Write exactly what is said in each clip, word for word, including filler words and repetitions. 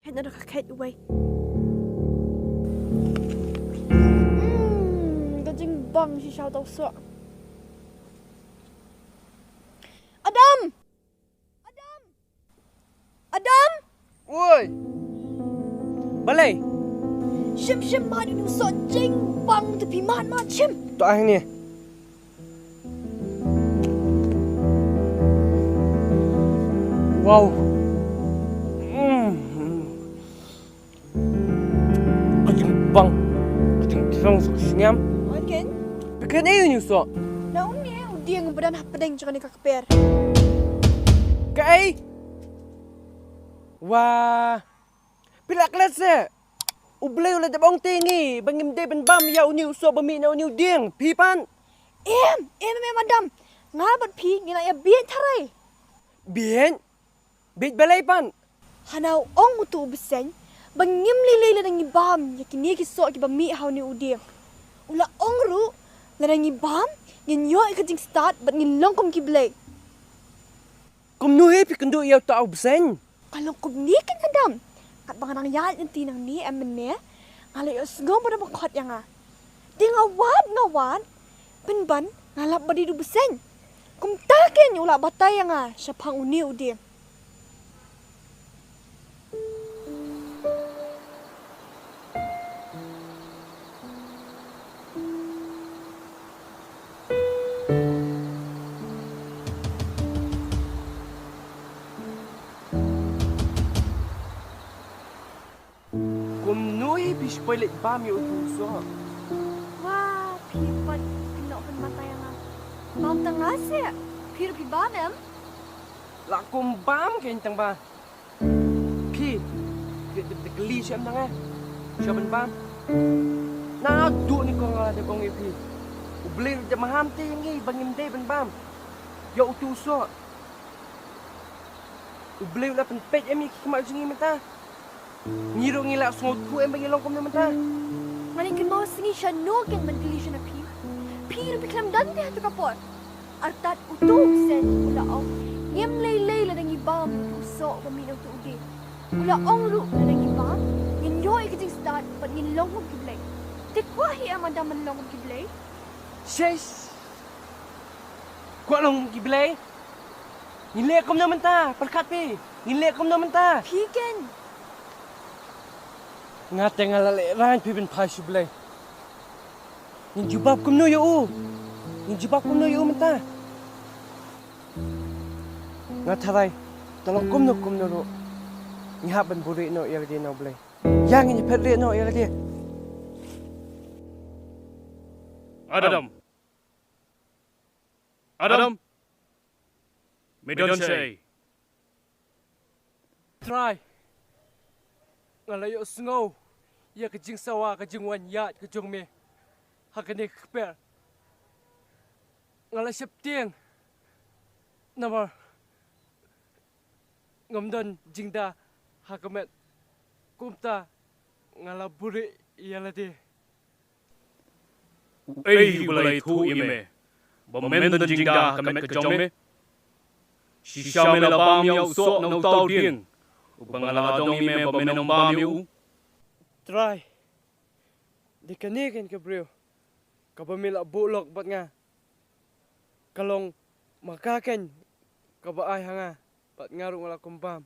Kheit na ka kheit uwei. Hmm, ka jingbang shisha uta u soh. Adam! Adam! Adam! Woi! Balei? Shim shim mad ïa une u soh jingbang te phi mad mad shim. To ai hangne. Wow. Mm. Ka jingbang, ka jingthrang sa ka sngem. Oi ken. Phi kren ei ïa une u soh? Na une u dieng ba don hapdeng jong kane ka kper. Kaei? Wah. Phi la klet se. U Blei u la dep ong te ngi ba ngim dei ban bam ïa une u soh ba mih na une u dieng. Phi pat? Em, em, em, em, Adam. Nga bad phi ngi la ïa bieit tharai. Bieit? Bieit balei pat? Hana u ong utu u bseiñ ba ngim lei lei lada ngi bam ïa kine ki soh kiba mih ha une u dieng. U la ong ruh lada ngi bam ngin ïoh ïa ka jingstad bad ngin long kum ki blei. Kumno hi phi kynduh ïa uta u bseiñ? Ka long kumne ken Adam. Katba nga dang ïaid lynti nangne em mynne, nga la ïohsngew ba don ba khot ïa nga. Te nga wad nga wad, pynban nga lap ba dei u bseiñ. Kumta ken u la batai ïa nga shaphang une u dieng. Kumno hi phi shu poi leit bam ïa utu u soh? Wah, phi pat phi noh pynbatai ïa nga. Bam tang nga seh, phi ruh phi bam em? La kum bam kein tang ba. Phi, phi dep da kylli shem na nga. Shuwa ban bam. Naduh nyngkong nga la dep ong ïa phi. U Blei u dep maham te ïa ngi ba ngim dei ban bam ïa utu u soh. U Blei u la pynpeit em ïa ki khmat jong ngi mynta? Ngi ruh ngi la sngewthuh em ba ngi long kumno mynta? Nga leit kynmaw sngi shano ken ban kylli sha na phi. Phi ruh phi khlem don te ha tu ka por. Artat utu u bseiñ u la ong, ngim lei lei lada ngi bam ïa utu u soh ba mih na utu u dieng. U la ong ruh lada ngi bam ngin ïoh ïa ka jingstad bad ngin long kum ki blei. Te kwah hi em Adam ban long kum ki blei? Shish! Kwah long kum ki blei? Ngin leh kumno mynta? Pyrkhat phi. Ngin leh kumno mynta? Phi ken. Nga te nga la lehraiñ phi ban phai sha u Blei. Ngin jubab kumno ïa u? Ngin jubab kumno ïa u mynta? Nga tharai, te long kumno kumno ruh, ngi hap ban buhrieh noh ïa lade na u Blei. Ïa ngin ïa phet rieh noh ïa lade. Adam. Adam. Me don shaei? Trai, nga la ïohsngew ïa ka jingsawa ka jingwan ïaid ka jong me ha kane ka kper. Nga la sheptieng namar ngam don jingda ha ka met. Kumta nga la buhrieh ïa lade. Uei uba la ïathuh ïa me ba mem don jingda ha ka met ka jong me? Shisha me la bam ïa u soh na uta u dieng uba nga la dong ïa me ba men ym bam ïa u? Trai, dei kane ken ka briew kaba me la buh lok bad nga. Ka long ma ka ken kaba ai ha nga bad nga ruh nga la kum bam.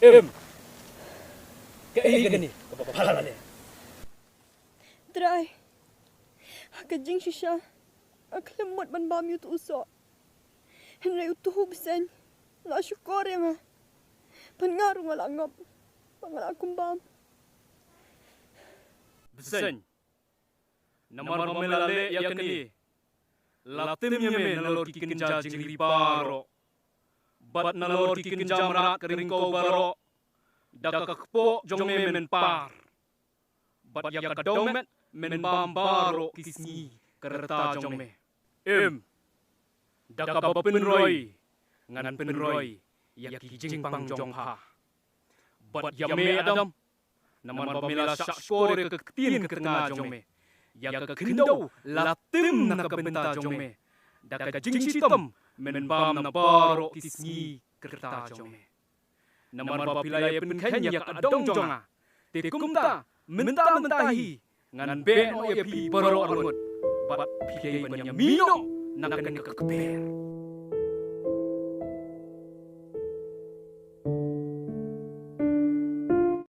Em. Kaei kane kaba pha la leh? Trai, ha ka jingshisha nga khlem mut ban bam ïa utu u soh. Hynrei utu u bseiñ u la shukor ïa nga bad nga ruh nga la ngop bad nga la kum bam. Bseiñ, namar ba me la leh ïa kane, la tim ïa me nalor ki kynja jingri baroh bad nalor ki kynja mrad ka ryngkaw baroh. Da ka kpoh jong me men par, bad ïa ka dewmet men bam baroh ki sngi ka rta jong me. Em, da kaba pynroi ngan pynroi ïa ki jingpang jong pha. Bad ïa me Adam, namar ba me la shahshkor ïa ka ktien ka tnga jong me, ïa ka khyndew la tim na ka bynta jong me, da ka jingshitom men bam na baroh ki sngi ka rta jong me. namar ba phi la ïa pynkheiñ ïa ka dong jong nga. Te kumta, mynta mynta hi ngan beh noh ïa phi baroh arngut, bad phi dei ban ïa mih noh na kane ka kper.